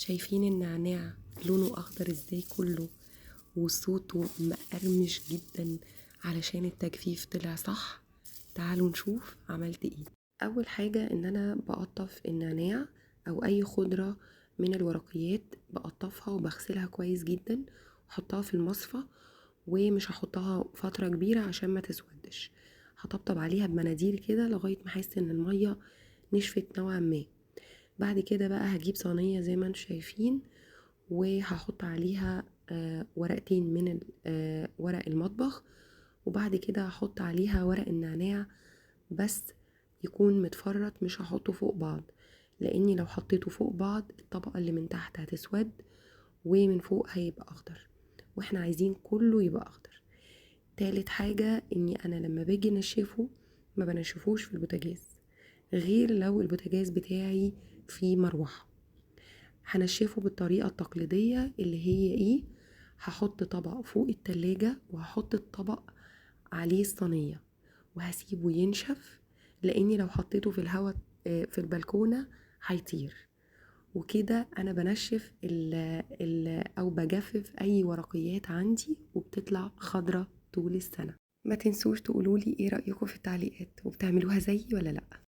شايفين النعناع لونه اخضر ازاي كله، وصوته مقرمش جدا علشان التجفيف طلع صح. تعالوا نشوف عملت ايه. اول حاجة ان انا بقطف النعناع او اي خضرة من الورقيات، بقطفها وبغسلها كويس جدا واحطها في المصفى، ومش هحطها فترة كبيرة عشان ما تسودش. هطبطب عليها بمناديل كده لغاية ما احس ان المية نشفت نوعا ما. بعد كده بقى هجيب صينية زي ما انتم شايفين، وهحط عليها ورقتين من ورق المطبخ، وبعد كده هحط عليها ورق النعناع، بس يكون متفرط، مش هحطه فوق بعض، لاني لو حطيته فوق بعض الطبقة اللي من تحت هتسود ومن فوق هيبقى اخضر، واحنا عايزين كله يبقى اخضر. تالت حاجة اني انا لما باجي انشفه ما بنشفوش في البوتاجاز، غير لو البوتاجاز بتاعي فيه مروحة. هنشفه بالطريقة التقليدية اللي هي ايه؟ هحط طبق فوق التلاجة وهحط الطبق عليه الصينية وهسيبه ينشف، لاني لو حطيته في الهواء في البلكونة هيطير. وكده انا بنشف ال ال او بجفف اي ورقيات عندي، وبتطلع خضرة طول السنة. ما تنسوش تقولولي ايه رأيكم في التعليقات، وبتعملوها زيي ولا لأ.